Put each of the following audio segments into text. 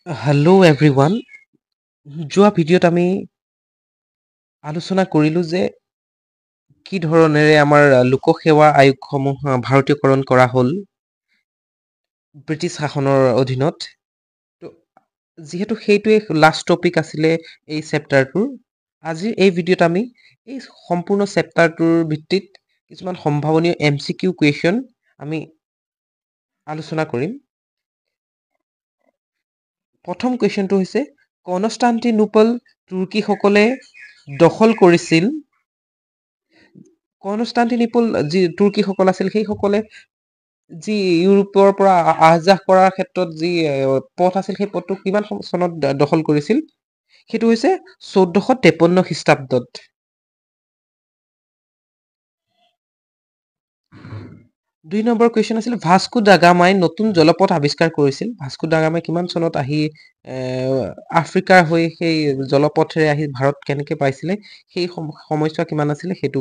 Hello' everyone, যোৱা ভিডিঅ'ত আমি আলোচনা কৰিলোঁ যে কি ধৰণেৰে আমাৰ লোকসেৱা আয়োগসমূহ ভাৰতীয়কৰণ কৰা হ'ল ব্ৰিটিছ শাসনৰ অধীনত। তো যিহেতু সেইটোৱে লাষ্ট টপিক আছিলে এই চেপ্টাৰটোৰ, আজিৰ এই ভিডিঅ'ত আমি এই সম্পূৰ্ণ চেপ্টাৰটোৰ ভিত্তিত কিছুমান সম্ভাৱনীয় MCQ question আমি আলোচনা কৰিম। প্ৰথম কুৱেশ্যনটো হৈছে, কনষ্টান্টিনোপল তুৰ্কীসকলে দখল কৰিছিল। কনষ্টান্টিনোপল যি তুৰ্কীসকল আছিল, সেইসকলে যি ইউৰোপৰ পৰা আহ যাহ কৰাৰ ক্ষেত্ৰত যি পথ আছিল, সেই পথটো কিমান চনত দখল কৰিছিল? সেইটো হৈছে 1453 খ্ৰীষ্টাব্দত। 2 নম্বৰ কুৱেশ্যন আছিল, ভাস্কো ডাগামাই নতুন জলপথ আৱিষ্কাৰ কৰিছিল। ভাস্কো ডাগামাই কিমান চনত আহি আফ্ৰিকাৰ হৈ সেই জলপথেৰে আহি ভাৰত কেনেকৈ পাইছিলে, সেই সময়ছোৱা কিমান আছিলে, সেইটো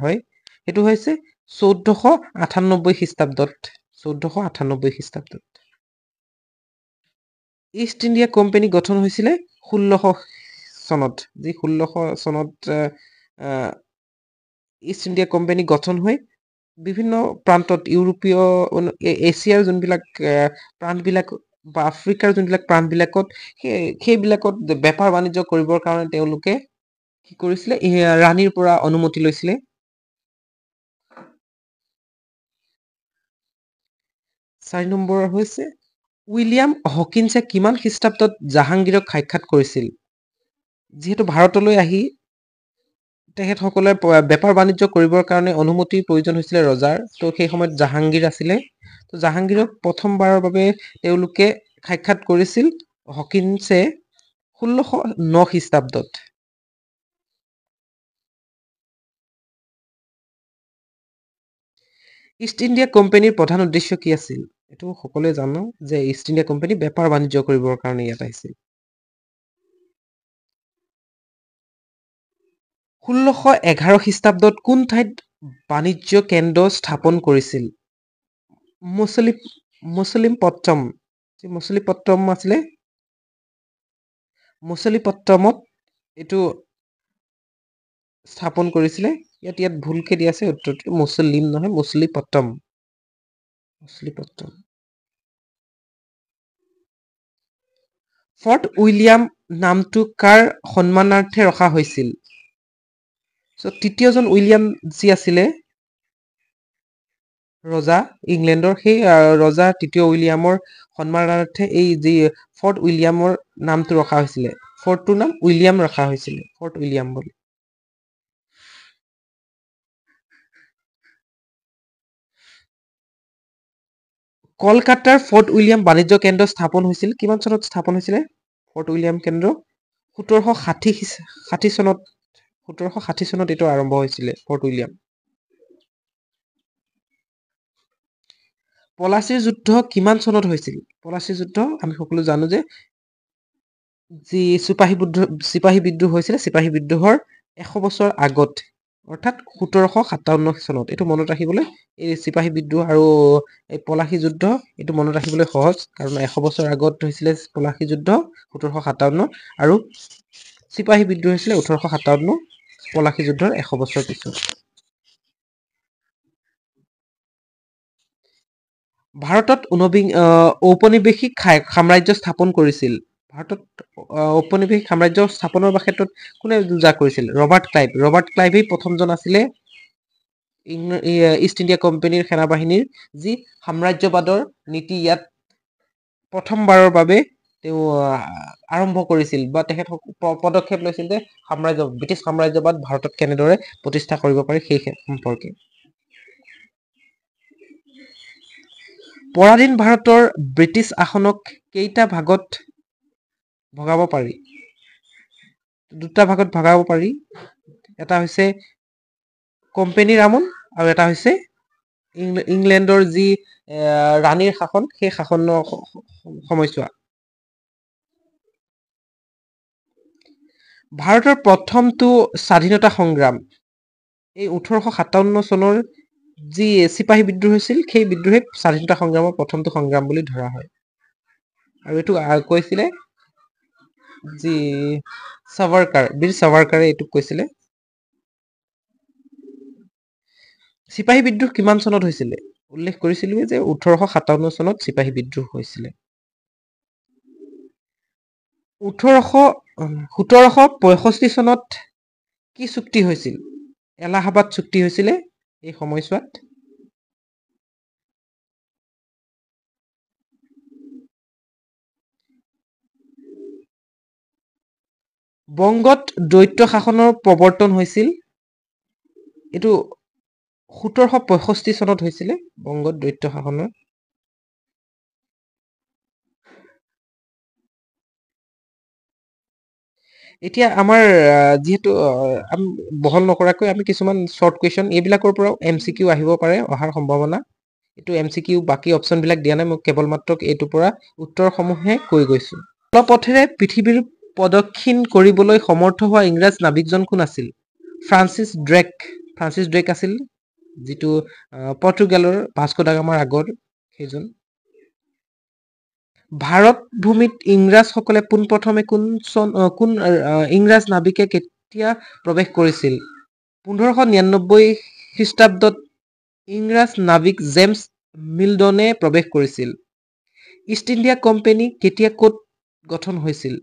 হয়, সেইটো হৈছে 1498 খ্ৰীষ্টাব্দত। 1498 খ্ৰীষ্টাব্দত। ইষ্ট ইণ্ডিয়া কোম্পানী গঠন হৈছিলে 1600 চনত। যি 1600 চনত ইষ্ট ইণ্ডিয়া কোম্পানী গঠন হৈ বিভিন্ন প্ৰান্তত ইউৰোপীয় এছিয়াৰ যোনবিলাক প্ৰান্তবিলাক বা আফ্ৰিকাৰ যোনবিলাক প্ৰান্তবিলাকত সেইবিলাকত বেপাৰ বাণিজ্য কৰিবৰ কাৰণে তেওঁলোকে কি কৰিছিলে, ৰাণীৰ পৰা অনুমতি লৈছিলে। 4 নম্বৰ হৈছে, উইলিয়াম হকিন্সে কিমান খ্ৰীষ্টাব্দত জাহাংগীৰক সাক্ষাৎ কৰিছিল? যিহেতু ভাৰতলৈ আহি তেখেতসকলে বেপাৰ বাণিজ্য কৰিবৰ কাৰণে অনুমতিৰ প্ৰয়োজন হৈছিলে ৰজাৰ, তো সেই সময়ত জাহাংগীৰ আছিলে। তো জাহাংগীৰক প্ৰথমবাৰৰ বাবে তেওঁলোকে সাক্ষাৎ কৰিছিল হকিন্সে 1609 খ্ৰীষ্টাব্দত। ইষ্ট ইণ্ডিয়া কোম্পানীৰ প্ৰধান উদ্দেশ্য কি আছিল? এইটো সকলোৱে জানো যে ইষ্ট ইণ্ডিয়া কোম্পানী বেপাৰ বাণিজ্য কৰিবৰ কাৰণে ইয়াত আহিছিল। 1611 খ্ৰীষ্টাব্দত কোন ঠাইত বাণিজ্য কেন্দ্ৰ স্থাপন কৰিছিল? মুছলিপট্টম, যি মুছলিপট্টম আছিলে, মুছলিপট্টমত এইটো স্থাপন কৰিছিলে। ইয়াত ভুলকে দিয়া আছে উত্তৰটো, মুছলিম নহয়, মুছলিপট্টম। মুছলিপট্টম। ফৰ্ট উইলিয়াম নামটো কাৰ সন্মানাৰ্থে ৰখা হৈছিল? চ' তৃতীয়জন উইলিয়াম যি আছিলে ৰজা ইংলেণ্ডৰ, সেই ৰজা তৃতীয় উইলিয়ামৰ সন্মানাৰ্থে এই যি ফৰ্ট উইলিয়ামৰ নামটো ৰখা হৈছিলে। ফৰ্টটোৰ নাম উইলিয়াম ৰখা হৈছিলে, ফৰ্ট উইলিয়াম বুলি। কলকাতাৰ ফৰ্ট উইলিয়াম বাণিজ্য কেন্দ্ৰ স্থাপন হৈছিল কিমান চনত স্থাপন হৈছিলে? ফৰ্ট উইলিয়াম কেন্দ্ৰ 1760 চনত, 1760 চনত এইটো আৰম্ভ হৈছিলে ফৰ্ট উইলিয়াম। পলাচীৰ যুদ্ধ কিমান চনত হৈছিল? পলাচীৰ যুদ্ধ আমি সকলো জানো যে যি চিপাহী বিদ্ৰোহ হৈছিলে, চিপাহী বিদ্ৰোহৰ 100 বছৰ আগত, অৰ্থাৎ 1757 চনত। এইটো মনত ৰাখিবলৈ, এই চিপাহী বিদ্ৰোহ আৰু এই পলাশী যুদ্ধ এইটো মনত ৰাখিবলৈ সহজ, কাৰণ 100 বছৰ আগত হৈছিলে পলাশী যুদ্ধ 1757 আৰু চিপাহী বিদ্ৰোহ হৈছিলে 1857, পলাশী যুদ্ধৰ 100 বছৰ পিছত। ভাৰতত ঔপনিৱেশিক সাম্ৰাজ্য স্থাপন কৰিছিল। ভাৰতত ঔপনিৱেশিক সাম্ৰাজ্য স্থাপনৰ ক্ষেত্ৰত কোনে যুঁজা কৰিছিল? Robert Clive. Robert ক্লাইভেই প্ৰথমজন আছিলে ইষ্ট ইণ্ডিয়া কোম্পানীৰ সেনাবাহিনীৰ যি সাম্ৰাজ্যবাদৰ নীতি ইয়াত প্ৰথমবাৰৰ বাবে তেওঁ আৰম্ভ কৰিছিল বা তেখেত পদক্ষেপ লৈছিল যে ব্ৰিটিছ সাম্ৰাজ্যবাদ ভাৰতত কেনেদৰে প্ৰতিষ্ঠা কৰিব পাৰি সেই সম্পৰ্কে। পৰাধীন ভাৰতৰ ব্ৰিটিছ আসনক কেইটা ভাগত ভগাব পাৰি? দুটা ভাগত ভগাব পাৰি। এটা হৈছে কোম্পানীৰ আমোল আৰু এটা হৈছে ইংলেণ্ডৰ যি ৰাণীৰ শাসন, সেই শাসনৰ সময়ছোৱা। ভাৰতৰ প্ৰথমটো স্বাধীনতা সংগ্ৰাম এই 1857 চনৰ যি চিপাহী বিদ্ৰোহ হৈছিল, সেই বিদ্ৰোহে স্বাধীনতা সংগ্ৰামৰ প্ৰথমটো সংগ্ৰাম বুলি ধৰা হয়। আৰু এইটো কৈছিলে যি সাভাৰকাৰ, বীৰ সাভাৰকাৰে এইটো কৈছিলে। চিপাহী বিদ্ৰোহ কিমান চনত হৈছিলে? উল্লেখ কৰিছিলোৱে যে 1857 চনত চিপাহী বিদ্ৰোহ হৈছিলে। 1765 চনত কি চুক্তি হৈছিল? এলাহাবাদ চুক্তি হৈছিলে এই সময়ছোৱাত। বংগত দ্বৈত শাসনৰ প্ৰৱৰ্তন হৈছিল, এইটো 1765 চনত হৈছিলে বংগত দ্বৈত শাসনৰ। এতিয়া আমাৰ যিহেতু আমি বহল নকৰাকৈ আমি কিছুমান শ্বৰ্ট কুৱেশ্যন, এইবিলাকৰ পৰাও এম চি কিউ আহিব পাৰে, অহাৰ সম্ভাৱনা। এইটো এম চি কিউ বাকী অপশ্যনবিলাক দিয়া নাই, মই কেৱল মাত্ৰ এইটোৰ পৰা উত্তৰসমূহহে কৈ গৈছোঁ। জলপথেৰে পৃথিৱীৰ প্ৰদক্ষিণ কৰিবলৈ সমৰ্থ হোৱা ইংৰাজ নাবিকজন কোন আছিল? Francis Drake. ফ্ৰান্সিছ ড্ৰেক আছিল, যিটো পৰ্তুগালৰ ভাস্কো দা গামাৰ আগৰ সেইজন। ভাৰত ভূমিত ইংৰাজসকলে পোনপ্ৰথমে কোন চন কোন ইংৰাজ নাবিকে কেতিয়া প্ৰৱেশ কৰিছিল? 1599 খ্ৰীষ্টাব্দত ইংৰাজ নাবিক জেমছ মিল্টনে প্ৰৱেশ কৰিছিল। ইষ্ট ইণ্ডিয়া কোম্পানী কেতিয়া ক'ত গঠন হৈছিল?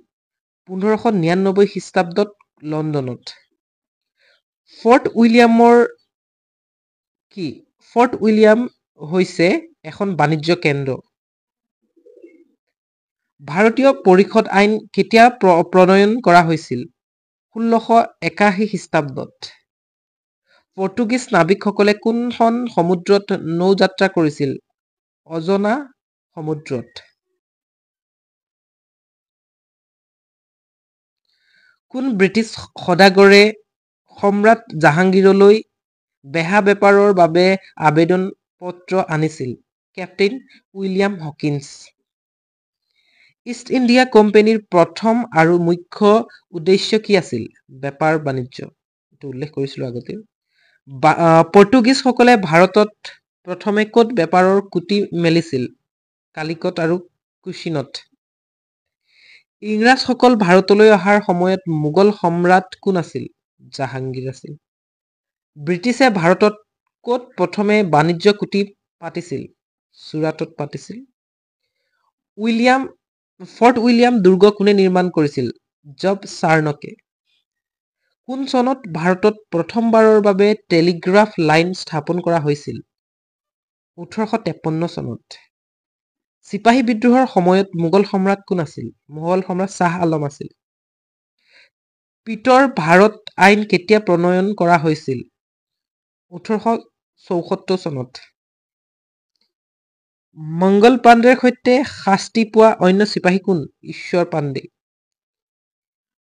1599 খ্ৰীষ্টাব্দত লণ্ডনত। ফৰ্ট উইলিয়ামৰ কি? ফৰ্ট উইলিয়াম হৈছে এখন বাণিজ্য কেন্দ্ৰ। ভাৰতীয় পৰিষদ আইন কেতিয়া প্ৰণয়ন কৰা হৈছিল? 1681 খ্ৰীষ্টাব্দত। পৰ্তুগীজ নাবিকসকলে কোনখন সমুদ্ৰত নৌ যাত্ৰা কৰিছিল? অজনা সমুদ্ৰত। কোন ব্ৰিটিছ সদাগৰে সম্ৰাট জাহাংগীৰলৈ বেহা বেপাৰৰ বাবে আবেদন পত্ৰ আনিছিল? Captain William Hawkins. East India কোম্পানীৰ প্ৰথম আৰু মুখ্য উদ্দেশ্য কি আছিল? বেপাৰ বাণিজ্য, এইটো উল্লেখ কৰিছিলো আগতে। পৰ্তুগীজসকলে ভাৰতত প্ৰথমে ক'ত বেপাৰৰ কুটি মেলিছিল? কালিকট আৰু কুচিনত। ইংৰাজসকল ভাৰতলৈ অহাৰ সময়ত মোগল সম্ৰাট কোন আছিল? জাহাংগীৰ আছিল। ব্ৰিটিছে ভাৰতত ক'ত প্ৰথমে বাণিজ্য কুটি পাতিছিল? চুৰাটত পাতিছিল। ফৰ্ট উইলিয়াম দুৰ্গ কোনে নিৰ্মাণ কৰিছিল? জব চাৰ্নকে। কোন চনত ভাৰতত প্ৰথমবাৰৰ বাবে টেলিগ্ৰাফ লাইন স্থাপন কৰা হৈছিল? 1853 চনত। চিপাহী বিদ্ৰোহৰ সময়ত মোগল সম্ৰাট কোন আছিল? মোগল সম্ৰাট শ্বাহ আলম আছিল। পিটৰ ভাৰত আইন কেতিয়া প্ৰণয়ন কৰা হৈছিল? 1874 চনত। মংগল পাণ্ডেৰ সৈতে শাস্তি পোৱা অন্য চিপাহী কোন? ঈশ্বৰ পাণ্ডে।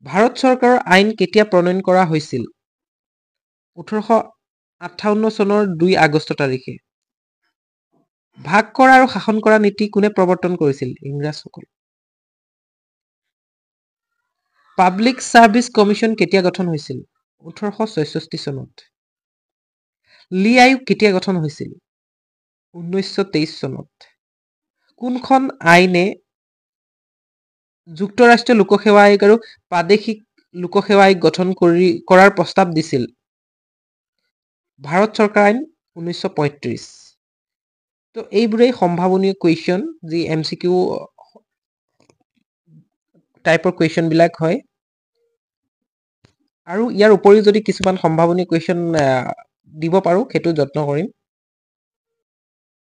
ভাৰত চৰকাৰৰ আইন কেতিয়া প্ৰণয়ন কৰা হৈছিল? 1858 চনৰ 2 আগষ্ট তাৰিখে। ভাগ কৰা আৰু শাসন কৰা নীতি কোনে প্ৰৱৰ্তন কৰিছিল? ইংৰাজসকল। পাব্লিক ছাৰ্ভিচ কমিশ্যন কেতিয়া গঠন হৈছিল? 1866 চনত। লি আয়োগ কেতিয়া গঠন হৈছিল? 1923 চনত। কোনখন আইনে যুক্তৰাষ্ট্ৰীয় লোকসেৱা আয়োগ আৰু প্ৰাদেশিক লোকসেৱা আয়োগ গঠন কৰাৰ প্ৰস্তাৱ দিছিল? ভাৰত চৰকাৰ আইন 1935। তো এইবোৰেই সম্ভাৱনীয় কুৱেশ্যন, যি এম চি কিউ টাইপৰ কুৱেশ্যনবিলাক হয়। আৰু ইয়াৰ উপৰিও যদি কিছুমান সম্ভাৱনীয় কুৱেশ্যন দিব পাৰোঁ, সেইটো যত্ন কৰিম।